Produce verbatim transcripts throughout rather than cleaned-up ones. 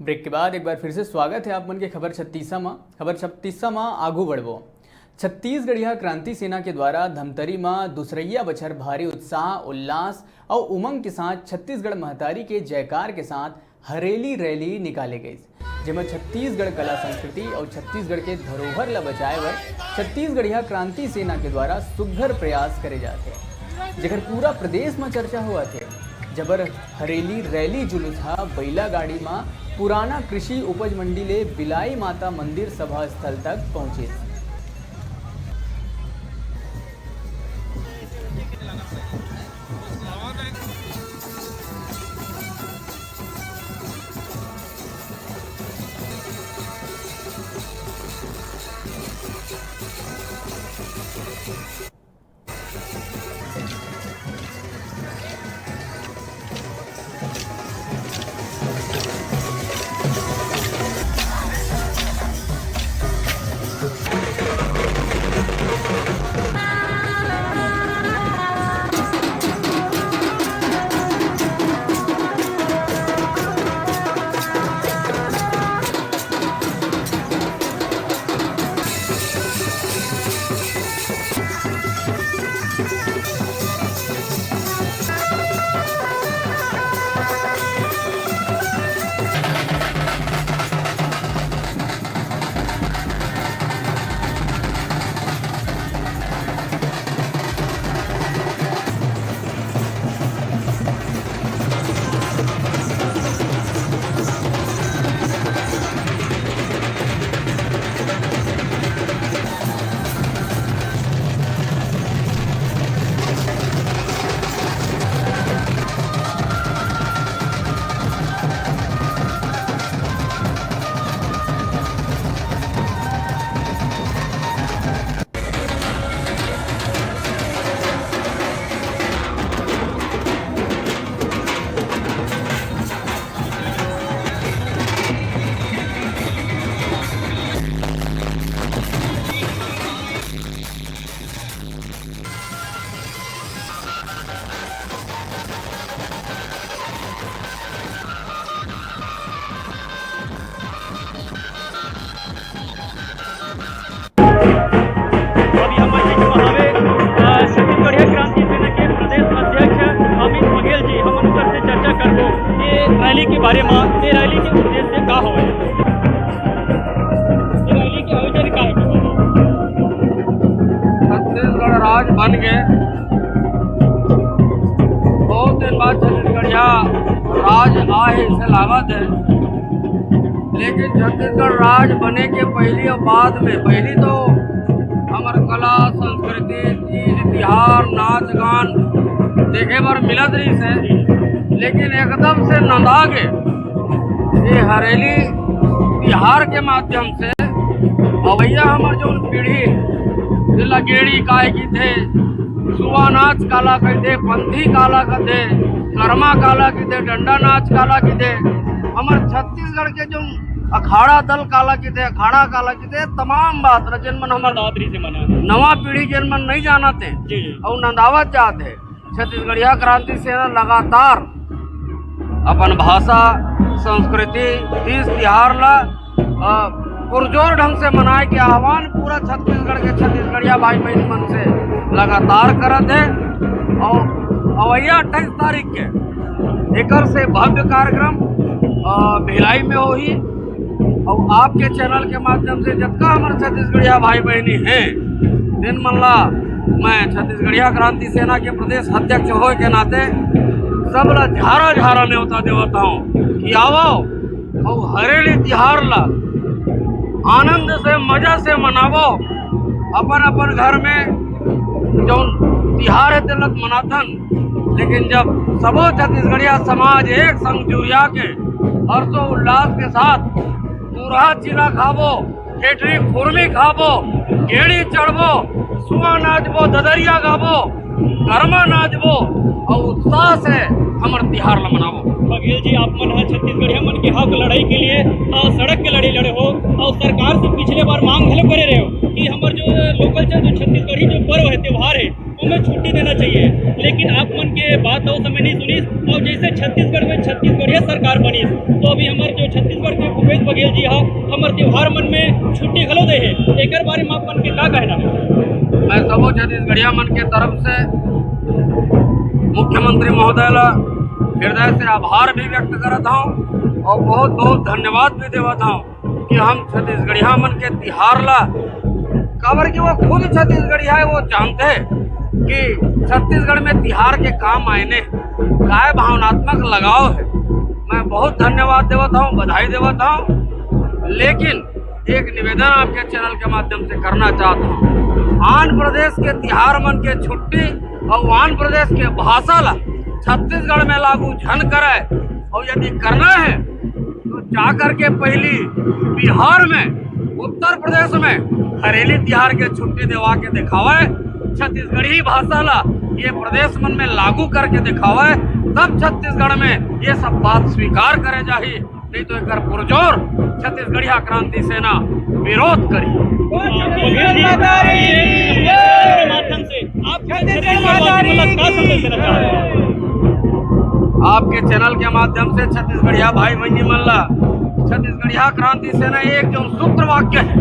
Break के बाद एक बार फिर से स्वागत है आप मन के खबर छत्तीसा मा। खबर छत्तीसा मा आगू बढ़बो। छत्तीसगढ़िया क्रांति सेना के द्वारा धमतरी मा दूसरइया बछर भारी उत्साह, उल्लास अउ उमंग के साथ छत्तीसगढ़ महतारी के जयकार के साथ हरेली रैली निकाले गई, जेमा छत्तीसगढ़ कला संस्कृति अउ छत्तीसगढ़ के धरोहर ला बचाए बर छत्तीसगढ़िया क्रांति सेना के द्वारा सुग्घर प्रयास करे जाथे, जेकर पूरा प्रदेश मा चर्चा होवत हे। जबर हरेली रैली जुलूस ह बइला गाड़ी मा पुराना कृषि उपज मंडी ले बिलाई माता मंदिर सभा स्थल तक पहुंचिस। अभी हम मौजूद हवे, अ, छत्तीसगढ़िया क्रांति सेना के प्रदेश अध्यक्ष अमित बघेल जी, हमन ओकर से चर्चा करबो ये रैली के बारे में, ये रैली के उद्देश्य का हवे, ये रैली के आयोजन का है? छत्तीसगढ़ राज बन गए, बहुत दिन बाद छत्तीसगढ़िया राज आए, ऐसे लागत है। लेकिन छत्तीसगढ़ राज बने के पहली और बाद में, पहली तो हमर कला, संस्कृति, तीज, तिहार, नाच, गान देखे बर मिलत रहिस है, लेकिन एकदम से नंदा गे ये हरेली तिहार के माध्यम से अवैया हमर जौन पीढ़ी हे, जेला गेड़ी काय किथे, सुआ नाच काला कहिथे, पंथी काला कहिथे, करमा काला कहिथे, डंडा नाच काला कहिथे, हमर छत्तीसगढ़ के जौन अखाड़ा दल काला कहिथे, अखाड़ा काला कहिथे, तमाम बात ल जेन मन हमर नवरात्रि से मना। नवा पीढ़ी जेन मन नहीं जानत हे जी, जी। अउ नंदावत जात हे। छत्तीसगढ़िया क्रांति सेना लगातार अपन भाषा, संस्कृति, तीज तिहार ला, अ, पुरजोर ढंग से मनाए के आह्वान पूरा छत्तीसगढ़ के छत्तीसगढ़िया भाई बहन मन से लगातार करत हे। और अवैया अट्ठाईस तारीख के एकर से भव्य कार्यक्रम, अ, भिलाई में होही। अउ आपके चैनल के माध्यम से जतका हमर छत्तीसगढ़िया भाई बहनी हे, तेन मन ला मैं छत्तीसगढ़िया क्रांति सेना के प्रदेश अध्यक्ष होए के नाते सब ला झारा झारा नेवता देवत हूँ कि आवो अउ हरेली तिहार ला आनंद से, मजा से मनावो। अपन अपन घर में जौन तिहार हे तेला मनाथन, लेकिन जब सबो छत्तीसगढ़िया समाज एक संग जुरिया के हर्षोल्लास के साथ मुरहा चीला खाबो, ठेठरी खुरमी खाबो, गेड़ी चढ़बो, सुआ नाचबो, ददरिया गाबो, गरमा नाचबो अउ उत्साह से हमर तिहार ला मनाबो। बघेल जी, आप मन ह छत्तीसगढ़िया मन के हक लड़ाई के लिए, अ, सड़क के लड़ाई लड़े हो अउ सरकार से पिछले बार मांग घलो करे रहे हो कि हमर जो local चल, जो छत्तीसगढ़ी जो पर्व हे, त्योहार हे, ओमे छुट्टी देना चाहिए, लेकिन आप मन के बात ओ समय नहीं सुनिस। और जैसे छत्तीसगढ़ में छत्तीसगढ़िया सरकार बनी, तो अभी हमर जो छत्तीसगढ़ के भूपेश बघेल जी हा हमर त्योहार मन में छुट्टी घलो दे हे, एकर बारे में आप मन के का कहना हे? मैं सबो छत्तीसगढ़िया मन के तरफ से मुख्यमंत्री महोदय ला हृदय से आभार भी व्यक्त करत हूँ और बहुत बहुत धन्यवाद भी देवत हूँ कि हम छत्तीसगढ़िया मन के तिहार ला, काबर कि वो खुद छत्तीसगढ़िया है, वो जानते हैं कि छत्तीसगढ़ में तिहार के का मायने, काय भावनात्मक लगाव है। मैं बहुत धन्यवाद देवत हूँ, बधाई देवत हूँ, लेकिन एक निवेदन आपके चैनल के माध्यम से करना चाहता हूँ, आंध्र प्रदेश के तिहार मन के छुट्टी और आंध्र प्रदेश के भाषा ला छत्तीसगढ़ में लागू झन करे, और यदि करना है तो जा करके पहली बिहार में, उत्तर प्रदेश में हरेली तिहार के छुट्टी देवा के दिखावे, छत्तीसगढ़ी भाषा ला ये प्रदेश मन में लागू करके दिखावे, तब छत्तीसगढ़ में ये सब बात स्वीकार करे जाही, नहीं तो एकर पुरजोर छत्तीसगढ़िया क्रांति सेना विरोध करी। बघेल जी, माध्यम से आप छत्तीसगढ़ वासी मन ला का संदेश देना चाहते हैं? आपके चैनल के माध्यम से छत्तीसगढ़िया भाई बहनी मन ला छत्तीसगढ़िया क्रांति सेना एक जो सूत्र वाक्य है,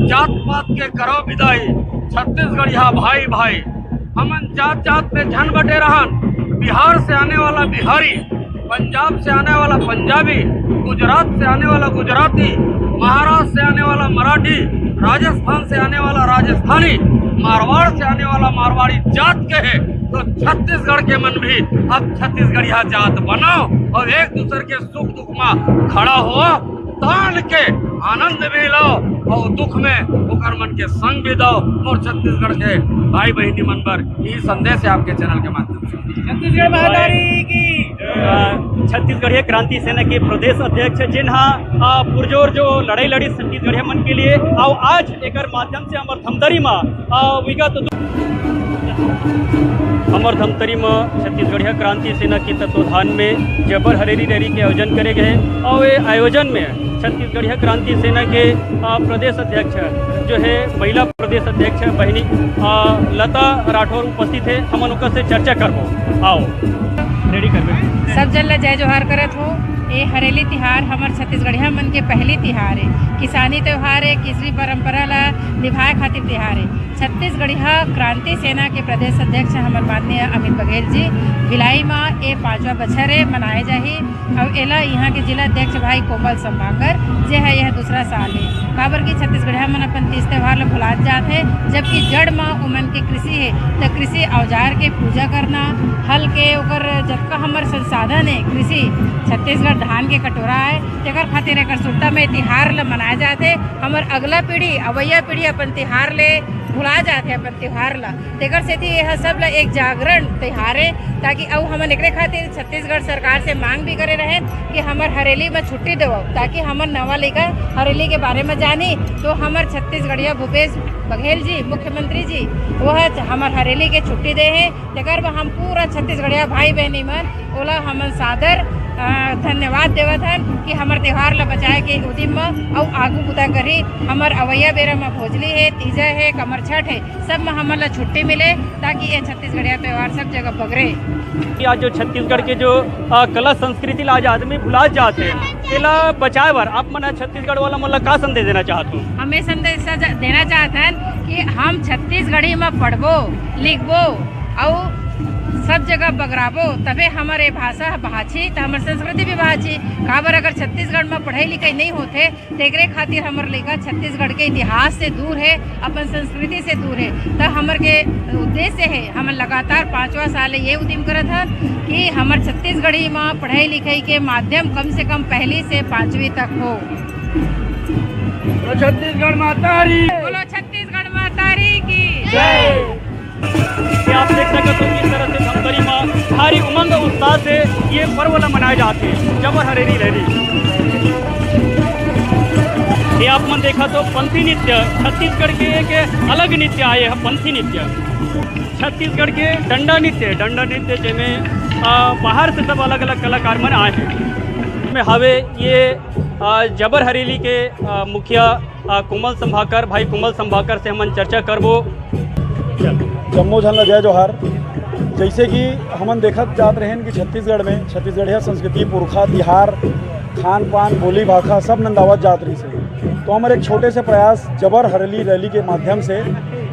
जात पात के करो विदाई, छत्तीसगढ़िया भाई भाई, हमन जात जात में झन बटे रहन। बिहार से आने वाला बिहारी, पंजाब से आने वाला पंजाबी, गुजरात से आने वाला गुजराती, महाराष्ट्र से आने वाला मराठी, राजस्थान से आने वाला राजस्थानी, मारवाड़ से आने वाला मारवाड़ी जात के है, तो छत्तीसगढ़ के मन भी अब छत्तीसगढ़िया जात बनाओ और एक दूसर के सुख दुख में खड़ा हो, तान के आनंद भी लो और दुख में ओकर मन के संग भी दो। और छत्तीसगढ़ के भाई बहनी मन बर ये संदेश है आपके चैनल के माध्यम से। छत्तीसगढ़ महतारी की। अ, छत्तीसगढ़िया क्रांति सेना के प्रदेश अध्यक्ष जिन हा, अ, पुरजोर जो लड़ाई लड़ी छत्तीसगढ़िया मन के लिए, अउ आज एकर माध्यम से हमर धमतरी मा, अ, विगत दू-, हमर धमतरी मा छत्तीसगढ़िया क्रांति सेना के तत्वाधान में जबर हरेली रैली के आयोजन करे गए, अउ ये आयोजन में छत्तीसगढ़िया क्रांति सेना के, अ, प्रदेश अध्यक्ष जो है, महिला प्रदेश अध्यक्ष बहिनी, अ, लता राठौर उपस्थित है, हमन ओकर से चर्चा करबो। आओ, रेडी करबे। सब जन ला जय जोहार करत हो। ए हरेली तिहार हमर छत्तीसगढ़िया मन के पहली तिहार है, किसानी त्योहार है, कृषि परंपरा ला निभाए खातिर तिहार है। छत्तीसगढ़िया क्रांति सेना के प्रदेश अध्यक्ष हमर माननीय अमित बघेल जी भिलाई मा ए पांचवा बछर है मनाए जाही। अउ एला इहाँ के जिला अध्यक्ष भाई कोमल संभाकर, जे ह यह दूसरा साल हे, काबर कि छत्तीसगढ़िया मन अपन तीज त्योहार ल भुलात जात हे, जबकि जड़ म ओमन के कृषि हे, त कृषि औजार के पूजा करना, हल के ओकर जतका हमर संसाधन हे कृषि, छत्तीसगढ़ धान के कटोरा आय, तेकर खातिर एकर सुरता में तिहार ल मनाए जात हे। हमर अगला पीढ़ी, अवइया पीढ़ी अपन तिहार ले भुला जात हे, अपन तिहार ल। तेकर सेती एह सब ल एक जागरण तिहार हे, ताकि अउ हमन एकरे खातिर छत्तीसगढ़ सरकार से मांग भी करे रहेन कि हमर हरेली म छुट्टी देवव, ताकि हमर नवा लइका हरेली के बारे म जानी। तो हमर छत्तीसगढ़िया भूपेश बघेल जी, मुख्यमंत्री जी, वह हमर हरेली के छुट्टी दे हे। तेकर बर हम पूरा छत्तीसगढ़िया भाई बहनी मन ओला हमन सादर, अ, धन्यवाद देवत हन कि हमर त्योहार ल बचाए के उदिम म अउ आगू बुता करही। हमर अवइया बेरा म भोजली हे, तीजा हे, कमरछठ हे, सब म हमन ल छुट्टी मिले, ताकि ये छत्तीसगढ़िया त्योहार सब जगह बगरे। कि आज जो छत्तीसगढ़ के जो, अ, कला संस्कृति ला आज आदमी भुला जात हे, तेला बचाए बर आप मन ह छत्तीसगढ़ वाला मन ला का संदेश देना चाहत हो? हम ये संदेश ज-, देना चाहत हन कि हम छत्तीसगढ़ी म पढ़बो, लिखबो, अउ सब जगह बगराबो, तबे हमर ये भाषा ह बाँचही, त हमर संस्कृति भी बाँचही। काबर अगर छत्तीसगढ़ म पढ़ाई लिखाई नहीं होथे, तेकरे खातिर हमर लइका छत्तीसगढ़ के इतिहास से दूर हे, अपन संस्कृति से दूर हे। त हमर के उद्देश्य हे, हमन लगातार पाँचवा साल ये उदिम करत हन कि हमर छत्तीसगढ़ी म पढ़ाई लिखाई के माध्यम कम से कम पहली से पाँचवीं तक हो। तो छत्तीसगढ़ माता री। बोलो छत्तीसगढ़ माता री की जय। ये आप देख सकत हो किस तरह से धमतरी म भारी उमंग उत्साह से ये पर्व ल मनाए जात हे, जबर हरेली रैली। ये आप मन देखत हो पंथी नृत्य, छत्तीसगढ़ के एक अलग नृत्य आए हे पंथी नृत्य। छत्तीसगढ़ के डंडा नृत्य, डंडा नृत्य जेमे, अ, बाहर से सब अलग-अलग कलाकार मन आए हे। में हवे ये, अ, जबर हरेली के, अ, मुखिया, अ, कोमल संभाकर, भाई कोमल संभाकर से हमन चर्चा करबो। जम्मो झन ला जय जोहार। जैसे कि हमन देखत जात रहेन कि छत्तीसगढ़ में छत्तीसगढ़िया संस्कृति, पुरखा, तिहार, खान पान, बोली भाखा सब नंदावत जात रहिस हे। तो हमर एक छोटे से प्रयास जबर हरेली रैली के माध्यम से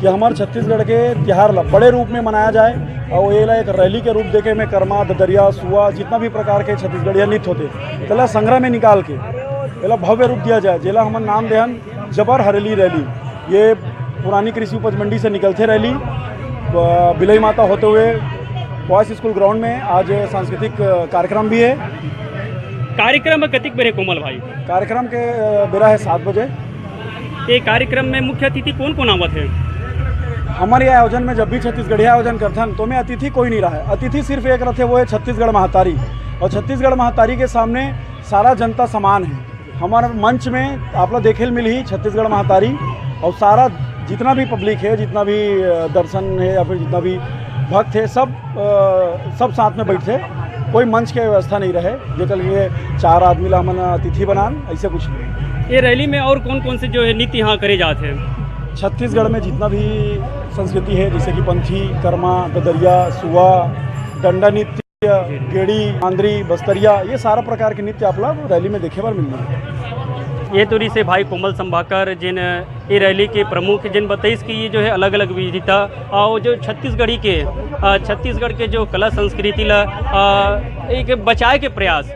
कि हमर छत्तीसगढ़ के तिहार ला बड़े रूप में मनाया जाए और एला एक रैली के रूप देके में करमा, ददरिया, सुआ, जितना भी प्रकार के छत्तीसगढ़िया नृत्य होते, तेला संग्रह में निकाल के एला भव्य रूप दिया जाए, जेला हमन नाम देहन जबर हरेली रैली। ये पुरानी कृषि उपज मंडी से निकलथे रैली, अ, बिलई माता होते हुए बॉयज स्कूल ग्राउंड में आज सांस्कृतिक, अ, कार्यक्रम भी है। कार्यक्रम कतिक बेर हे कोमल भाई? कार्यक्रम के, अ, बेरा है सात बजे। ये कार्यक्रम में मुख्य अतिथि कौन कौन आवत है? हमारे आयोजन में जब भी छत्तीसगढ़िया आयोजन करथन तो में अतिथि कोई नहीं रहा है। अतिथि सिर्फ एक रहते, वो है छत्तीसगढ़ महतारी। और छत्तीसगढ़ महतारी के सामने सारा जनता समान है। हमारे मंच में आप लोग देखे मिलही छत्तीसगढ़ महतारी और सारा जितना भी पब्लिक है, जितना भी, अ, दर्शन है या फिर जितना भी भक्त है, सब, अ, सब साथ में बैठे। कोई मंच के व्यवस्था नहीं रहे, जेकर लिए चार आदमी ला हमन अतिथि बनान, ऐसे कुछ नहीं। ये रैली में और कौन कौन से जो है नृत्य यहाँ करे जाते हैं? छत्तीसगढ़ में जितना भी संस्कृति है, जैसे कि पंथी, कर्मा, ददरिया, सुआ, डंडा नृत्य, गेड़ी, आंदरी, बस्तरिया, ये सारा प्रकार के नृत्य आप लोग रैली में देखे बर मिलही। ये तो रहिस हे भाई कोमल संभाकर, जिन ये रैली के प्रमुख, जिन बताइस कि ये जो है अलग-अलग विविधता और जो छत्तीसगढ़ी के, अ, छत्तीसगढ़ के जो कला संस्कृति ला, अ, एक बचाए के प्रयास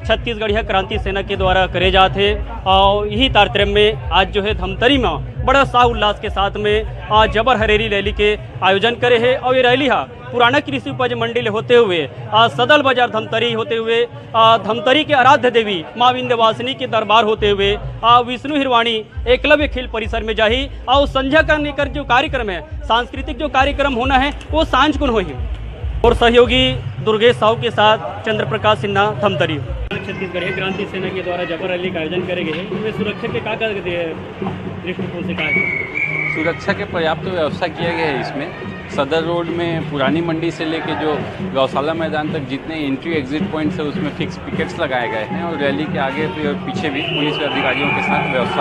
छत्तीसगढ़िया क्रांति सेना के द्वारा करे जात हे। और यही तारतम्य में आज जो है धमतरी में बड़ा उत्साह उल्लास के साथ में आज जबर हरेली रैली के आयोजन करे हे और ये रैली हा पुराना कृषि उपज मंडी ले होते हुए आज सदल बाजार धमतरी होते हुए आ, धमतरी के आराध्य देवी माँ विंध्यवासिनी के दरबार होते हुए आ, विष्णु हिरवाणी एकलव्य खेल परिसर में जाही। और संझा का लेकर जो कार्यक्रम है, सांस्कृतिक जो कार्यक्रम होना है, वो सांझ कुन होही। और सहयोगी दुर्गेश साहू के साथ चंद्र प्रकाश सिन्हा, धमतरी। छत्तीसगढ़ क्रांति सेना के द्वारा जबर रैली का आयोजन करे गए हैं, उनमें सुरक्षा के का का दे-, दृष्टिकोण से का है? सुरक्षा के पर्याप्त व्यवस्था किया गया है इसमें। सदर रोड में पुरानी मंडी से लेके जो गौशाला मैदान तक जितने एंट्री एग्जिट पॉइंट्स है, उसमें फिक्स पिकेट्स लगाए गए हैं और रैली के आगे भी और पीछे भी पुलिस अधिकारियों के साथ व्यवस्था